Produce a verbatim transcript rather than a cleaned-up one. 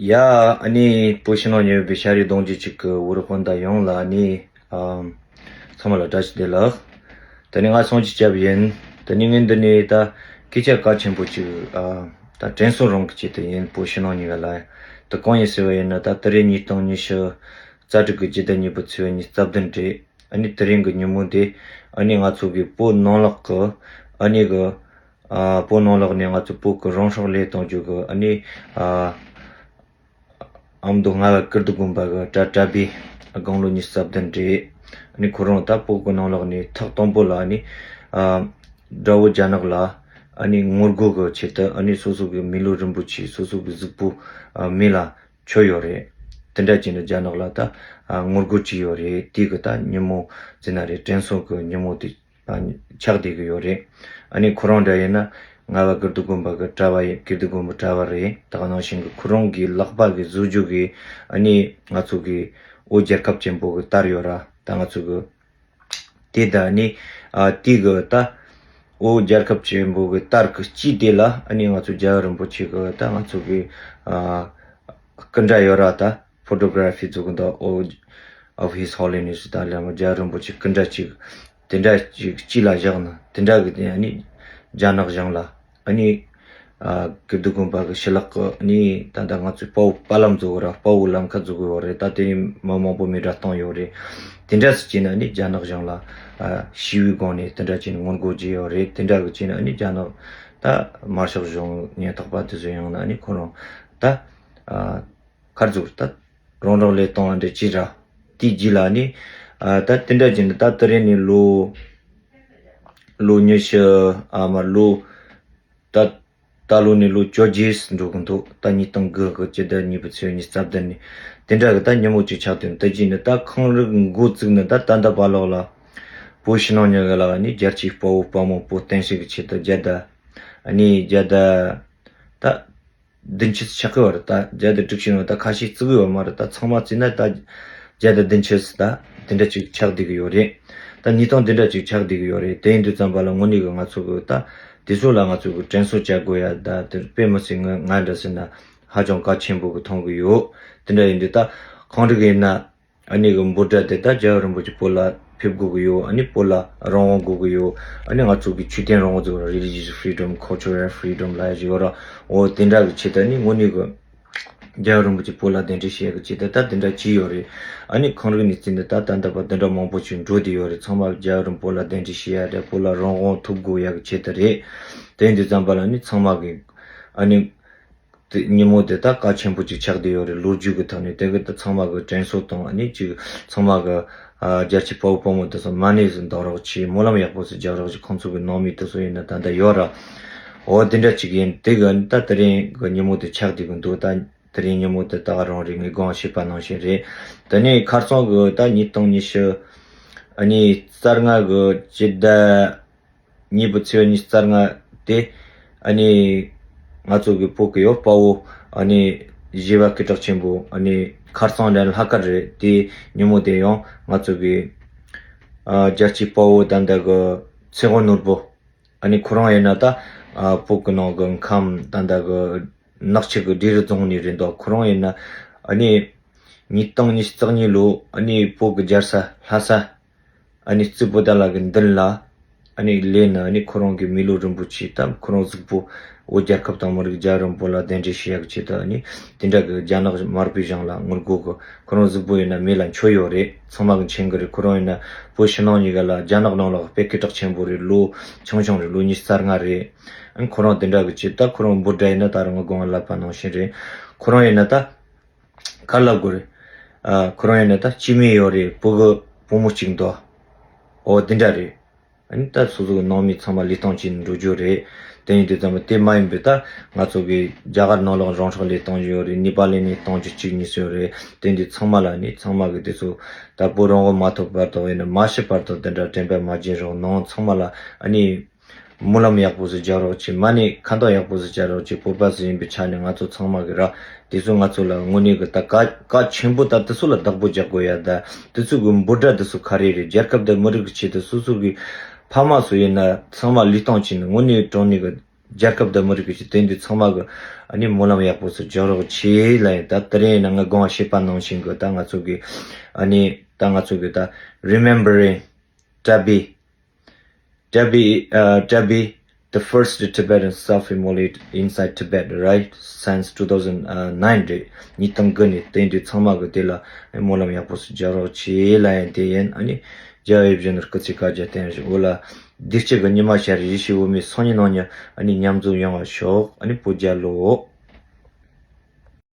ཡ། ཨ་ནི་བོད་ཕྱི་ནང་གཉིས་པའི་ཤ་རི་གདོང་རྒྱུད་གཅིག་གི་བོད་རིགས་སྤུན་ཟླ་ཡོངས་ལ་ཨ་ནི་ཨ་ཚང་མ་ལ་བཀྲ་ཤིས་བདེ་ལེགས། དེ་ནི་ང་སངས་རྒྱས་སྐྱབས་ཡིན། དེ་ནི་ངས་འདི་ནས་ད་སྐད་ཆ་གལ་ཆེན་པོ་གཅིག་ཨ་ད་དྲན་གསོ་རང་གི་ཆེད་དུ་ཡིན། བོད་ཕྱི་ནང་གཉིས་ཀ་ལ་དེ་གང་ཡིན་ཟེར་བ་ཡིན་ན། ད་དེ་རིང་ཉིས་སྟོང་ཉི་ཤུ་རྩ་དྲུག་གི་སྤྱི་ཟླ་གཉིས་པའི་ཚེས་ཉི་ཤུ་རྩ་བདུན་རེད། ཨ་ནི་དེ་རིང་གི་ཉིན་མོ་འདི་ཨ་ནི་ང་ཚོ་གི་བོད་ནང་ལོགས་གི་ཨ་ནི་གི་ཨ་བོད་ནང་ལོགས་ནས་ང་ཚོ་བོད་ཀྱི་རང་སྲོག་བློས་གཏོང་རྒྱུ་གི་ཨ་ནི་ཨ་ཨ་མདོ་རྔ་བ་ཀིརྟི་དགོན་པ་གི་གྲྭ་གྲྭ་པའི་དགུང་ལོ་ཉི་ཤུ་རྩ་བདུན་རེད། ཨ་ནི་ཁོ་རང་ད་བོད་ཀྱི་ནང་ལོགས་ནས་ཐོག་དང་པོ་ལ་ཨ་ནི་ཨ་དགྲ་བོ་རྒྱ་ནག་ལ་ཨ་ནི་ངོ་རྒོལ་གི་ཆེད་དུ་ཨ་ནི་སོ་སོ་གི་མི་ལུས་རིན་པོ་ཆེ། སོ་སོ་གི་གཟུགས་པོ་ཨ་མེ་ལ་མཆོད་ཡོད་རེད། དེ་འདྲ་བྱས་ནས་རྒྱ་ནག་ལ་ད་ཨ་ངོ་རྒོལ་བྱས་ཡོད་རེད། དེ་གི་ད་ཉིན་མོ་ཟེར་ན་རེད། དྲན་གསོ་གི་ཉིན་མོ་དེ་ཨ་ཆགས་བསྡད་གི་ཡོད་རེད། ཨ་ནི་ཁོ་རང་འདྲ་ཡིན་ན་རྔ་བ་ཀིརྟི་དགོན་པ་གི་གྲྭ་བ་ཡིན། ཀིརྟི་དགོན་པའི་གྲྭ་བ་རེད། ད་ག་ནང་བཞིན་གི་ཁོ་རང་གི་ལག་པ་གི་བཟོ་རྒྱུ་གི་ཨ་ནི་ང་ཚོ་གི་བོད་རྒྱལ་ཁབ་ཆེན་པོ་གི་དར་ཡོད་ར། ད་ང་ཚོ་གི་དེ་ད་ནི་ཨ་དེ་གི་ད་བོད་རྒྱལ་ཁབ་ཆེན་པོ་གི་དར་གི་དཀྱིལ་དེ་ལ་ཨ་ནི་ང་ཚོ་རྒྱལ་བ་རིན་པོ་ཆེ་གི་ད་ང་ཚོ་གི་ཨ་སྐུ་འདྲ་ཡོད་ར། ད་ཕོ་ཊོ་གྷ་ར་ཕི་བཟོ་གི་འདུག། ཨོ་of His Holiness ད་ལ་མ་རྒྱལ་བ་རིན་པོ་ཆེ་སྐུ་འདྲ་ཅིག་དེ་འདྲ་ཅིག་དཀྱིལ་ལ་བཞག་ན། དེ་འདྲ་གི་དེ་ཨ་ནི་རྒྱ་ནག་གཞུང་ལ་ཨ་ནི་ཨ་ཀིརྟི་དགོན་པ་གི་ཞུ་ལག་གི་ཨ་ནི་ད་ལྟ་ང་ཚོའི་དཔའ་བོ་དཔའ་ལམ་བཟོ་གི་ར། དཔའ་བོ་ལམ་ཁ་བཟོ་གི་ཡོད་རེད། ད་དེ་ནི་མི་མང་པོ་མེ་སྲེག་བཏང་ཡོད་རེད། དེ་འདྲ་སུ་བྱས་ན་ཨ་ནི་རྒྱ་ནག་གཞུང་ལ་ཨ་ཞི་བའི་སྒོ་ནས་དེ་འདྲ་བྱས་ནས་ངོ་རྒོལ་བྱས་ཡོད་རེད། དེ་འདྲ་གི་བྱས་ན་ཨ་ནི་རྒྱ་ནག་ད་དམར་ཤོག་གཞུང་ཉེན་རྟོག་པ་དེ་ཚོ་ཡང་ན་ཨ་ནི་ཁོ་རང་ད་ཨ་ཁར་ཚུར་ད་རང་རང་ལས་གཏོང་བ་འདྲ་ཅི་ར། དེའི་རྗེས་ལ་ནི་ཨ་ད་དེ་འདྲ་བྱས་ནས་ད་དེ་རིང་ནས་ལོ་ལོ་ཉི་ཤུ་ཨ་མ་ལོ་ད་ད་ལོ་ནས་ལོ་བཅོ་བརྒྱད་འགྲོ་གི་འདུག། ད་ཉིས་སྟོང་དགུ་གི་སྤྱི་ཟླ་གཉིས་པའི་ཚེས་ཉི་ཤུ་རྩ་བདུན་ནས་དེ་འདྲ་གི་ད་ཉིན་མོ་གཅིག་ཆགས་དོན་དེ་རྗེས་ནས་ད་ཁོང་རང་གི་འགོ་བཙུགས་ནས་ད་ད་ལྟ་བར་ལོག་ལ་བོད་ཕྱི་ནང་གཉིས་ཀ་ལ་ནི་རྒྱལ་གཅེས་དཔའ་བོ་དཔའ་མོ་བོད་བསྟན་སྲིད་ཀྱི་ཆེད་དུ་རྒྱལ་དར་ཨ་ནི་རྒྱལ་དར་ད་བདུན་ཅུ་ཆགས་ཀྱི་ཡོད་རེད། ད་བརྒྱ་དང་དྲུག་ཅུ་ཡོད། ད་ཁ་ཤས་བརྩི་གི་ཡོད་མ་རེད། ད་ཚང་མ་བརྩིས་ན་ད་བརྒྱ་དང་བདུན་ཅུ་ད་དེ་འདྲ་ཅིག་ཆགས་བསྡད་ཀྱི་ཡོད་རེད། ད་ཉིས་སྟོང་དེ་འདྲ་ཅིག་ཆགས་བསྡད་ཀྱི་ཡོད་རེད། དེ་ཡིན་དུས་ཙམ་པ་ལ་དངོས་གནས་ཀྱི་ང་ཚོ་གི་ད་དེ་ཚོ་ལ་ང་ཚོ་གི་དྲན་གསོ་བྱ་དགོས་ཡ། ད་དེ་དཔེ་མི་སྲིད་ང་ང་འདྲ་ཟེར་ན་ཧ་ཅང་གལ་ཆེན་པོ་གི་མཐོང་གི་ཡོད། དེ་འདྲ་ཡིན་དུས་ད་གང་རིགས་ཡིན་ན། ཨ་ནི་གི་འབོད་སྒྲ་དེ་ད་རྒྱལ་བ་རིན་པོ་ཆེ་བོད་ལ་ཕེབས་དགོས་ཀྱི་ཡོད། ཨ་ནི་བོད་ལ་རང་དབང་དགོས་ཀྱི་ཡོད། ཨ་ནི་ང་ཚོ་གི་ཆོས་དད་རང་དབང་ཟེར་བ་religious freedom, cultural freedom ལབ་ཡ་ཞིག་ཡོད་ར། འོ་དེ་འདྲ་གི་ཆེད་དུ་ཨ་ནི་དངོས་གནས་གི་རྒྱལ་བ་རིན་པོ་ཆེ་བོད་ལ་གདན་འདྲེན་བྱེད་ཡ་གི་ཆེད་དུ་ད་དེ་འདྲ་བྱས་ཡོད་རེད། ཨ་ནི་ཁོང་རིགས་ནས་བརྩིས་ནས་ད་ད་ལྟ་བར་དེ་འདྲ་མང་པོ་ཞིག་འགྲོ་བསྡད་ཡོད་རེད། ཚང་མ་རྒྱལ་བ་རིན་པོ་ཆེ་བོད་ལ་གདན་འདྲེན་བྱེད་ཡ་རེད། བོད་ལ་རང་དབང་ཐོབ་དགོས་ཡ་གི་ཆེད་དུ་རེད། དེ་ཡིན་དུས་ཙམ་པ་ལ་ཨ་ནི་ཚང་མ་གི་ཨ་ནི། དེ་ཉིན་མོ་དེ་ད་གལ་ཆེན་པོ་ཅིག་ཆགས་བསྡད་ཡོད་རེད། ལོ་རྒྱུས་ཀྱི་ཐོག་ནས་དེ་གི་ད་ཚང་མ་གི་དྲན་གསོ་དང་ཨ་ནི་ཅིག་ཚང་མ་གི་ཨ་རྒྱལ་གཅེས་དཔའ་བོ་དཔའ་མོ་དེ་ཚོ་མ་ཎི་ཟིག་འདོན་རོགས་བྱེད། སྨོན་ལམ་ཡག་པོ་ཟིག་རྒྱག་རོགས་བྱེད། ཁོང་ཚོ་གི་ནང་མི་དེ་ཚོ་ཡིན་ན་ད་ལྟ་ཡོད་ར། འོ་དེ་འདྲ་ཅིག་ཡིན། དེ་གི་ད་དེ་རིང་གི་ཉིན་མོ་དེ་ཆགས་བསྡད་གི་འདུག། ད་དེ་རིང་ཉིན་མོ་དེ་ད་ག་རང་རེད། ངས་གོང་བཤད་པ་ནང་བཞིན་རེད། དེ་ནས་ཁ་སང་གི་ད་ཉིས་སྟོང་ཉི་ཤུ་ཨ་ནི་རྩ་ལྔ་གི་སྤྱི་ཟླ་གཉིས་པའི་ཚེས་ཉི་ཤུ་རྩ་ལྔ་དེ་ཨ་ནི་ང་ཚོ་གི་བོད་ཀྱི་ཡོད་དཔའ་བོ་ཨ་ནི་བཞི་པ་སྐད་གྲགས་ཆེན་པོ་ཨ་ནི་ཁ་སང་ལན་ལྷག་དཀར་རེད། དེ་ཉིན་མོ་དེ་ཡང་ང་ཚོ་གི་ཨ་རྒྱལ་གཅེས་དཔའ་བོ་ད་ལྟ་གི་ཚེ་དབང་ནོར་བུ་ཨ་ནི་ཁོ་རང་ཡིན་ན་ད་ཨ་བོད་ཀྱི་ནང་གི་ཁམས་ད་ལྟ་གི་ནག་ཆུ་གི་འབྲས་རི་རྫོང་ནས་རེད་འདུག། ཁོ་རང་ཡིན་ན་ཨ་ནི་ཉིས་སྟོང་ཉི་ཤུ་རྩ་གཉིས་ལོ་ཨ་ནི་བོད་ཀྱི་རྒྱལ་ས་ལྷ་ས་ཨ་ནི་རྩེ་པོ་ཏ་ལ་གི་མདུན་ལ་ཨ་ནི་སླེབས་ནས་ཨ་ནི་ཁོ་རང་གི་མི་ལུས་རིན་པོ་ཆེ་དང་ཁོ་རང་གཟུགས་པོ་བོད་རྒྱལ་ཁབ་དང་མི་རིགས་རྒྱལ་བ་རིན་པོ་ཆེ་ལ་གདན་འདྲེན་ཞུ་ཡག་གི་ཆེད་དུ་ཨ་ནི་དེ་འདྲ་གི་རྒྱ་ནག་དམར་པོའི་གཞུང་ལ་ངོ་རྒོལ་གི། ཁོ་རང་གཟུགས་པོ་ཡིན་ན་མེ་ལ་མཆོད་ཡོད་རེད། ཚང་མ་གི་མཁྱེན་གི་རེད། ཁོ་རང་ཡིན་ན་བོད་ཕྱི་ནང་གཉིས་ཀ་ལ་རྒྱ་ནག་ནང་ལ་དཔེ་སྐད་གྲགས་ཆེན་པོ་རེད། ལོ་ཆུང་ཆུང་རེད། ལོ་ཉི་ཤུ་རྩ་ལྔ་རེད། ཨ་ནི་ཁོ་རང་དེ་འདྲ་གི་ཆེད་ད་ཁོ་རང་འབོད་སྒྲ་ཡིན་ན་ད་རང་གི་གོང་ལ་ལབ་པ་ནང་བཞིན་རེད། ཁོ་རང་ཡིན་ན་ད། ག་ལབ་དགོས་རེད། ཨ་ཁོ་རང་ཡིན་ན་ད་སྐྱེ་དམན་ཡོད་རེད། བུ་གི་བུ་མོ་གཅིག་འདུག། འོ་དེ་འདྲ་རེད། ཨ་ནི་ད་སོ་སོ་གི་ནང་མི་ཚང་མ་བློས་གཏོང་བྱས་ནས་འགྲོ་རྒྱུ་རེད། དེ་ཡིན་དུས་ཙམ་པ་དེ་མ་ཡིན་པའི་ད་ང་ཚོ་གི་རྒྱ་གར་ནང་ལོགས་རང་སྲོག་བློས་གཏོང་བཞིན་ཡོད་རེད། ནེ་པ་ལ་ནས་གཏོང་རྒྱུ་གཅིག་གཉིས་སུ་ཡོད་རེད། དེ་ཡིན་དུས་ཚང་མ་ལ་ནི་ཚང་མ་གི་དེ་ཚོ་ད་བོད་རང་དབང་མ་ཐོབ་བར་དུ་ཡིན་ན་མ་ཤི་བར་དུ་དེ་འདྲ་དྲན་པ་མ་བརྗེད་རོགས་གནང་། ཚང་མ་ལ་ཨ་ནི། སྨོན་ལམ་ཡག་པོ་ཟིག་རྒྱག་རོགས་བྱེད། མ་ཎི་ཁ་འདོན་ཡག་པོ་ཟིག་རྒྱག་རོགས་བྱེད། བོད་པ་ཟིག་ཡིན་པའི་ཆ་ནས་ང་ཚོ་ཚང་མ་གི་ར་དེ་ཚོ་ང་ཚོ་ལ་དངོས་གནས་གི་ད་གལ་གལ་ཆེན་པོ་ད་དེ་ཚོ་ལ་བདག་པོ་རྒྱག་དགོས་ཡ། ད་དེ་ཚོ་གི་འབོད་སྒྲ་དེ་ཚོ་ག་རེ་རེད། རྒྱལ་ཁབ་དང་མི་རིགས་ཀྱི་ཆེད་དུ་སོ་སོ་གི་ཕ་མ་ཚོ་ཡིན་ན་ཚང་མ་བློས་གཏོང་བྱས་ནས་དངོས་གནས་དྲང་གནས་གི་ རྒྱལ་ཁབ་དང་མི་རིགས་ཀྱི་དེ་འདི་ཚང་མ་གི་ཨ་ནི་སྨོན་ལམ་ཡག་པོ་ཚོ་རྒྱག་རོགས་བྱེད་ལ་ཡིན། ད་དེ་རིང་ཡིན་ན་ང་དགོངས་བཞེས་པ་ནང་བཞིན་གི་ད་ང་ཚོ་གི་ཨ་ནི་ད་ང་ཚོ་གི་ད་remembering Tabi, Tabi, uh, Tabi, the first Tibetan self-immolate inside Tibet, right? Since two thousand nine རེད། ཉིས་སྟོང་དགུ་ནས་དེ་འདྲའི་ཚང་མ་གི་དེ་ལ་སྨོན་ལམ་ཡག་པོ་ཞིག་རྒྱག་རོགས་བྱེད་ལ་ཡིན། དེ་ཡིན་ཨ་ནི་རྒྱལ་བའི་བཞིན་སྐུ་ཚེ་བསྐལ་བརྒྱར་བརྟན་ཞིང་འོ་ལ་བདེ་སྐྱིད་ཀྱི་ཉི་མ་ཤར་ཡེ་ཤེས་འོད་མའི་སང་ཉིན་གནངས་ཉིན་ཨ་ནི་མཉམ་འཛོམས་ཡོང་བ་ཤོག་ཨ་ནི་བོད་རྒྱལ་ལོ།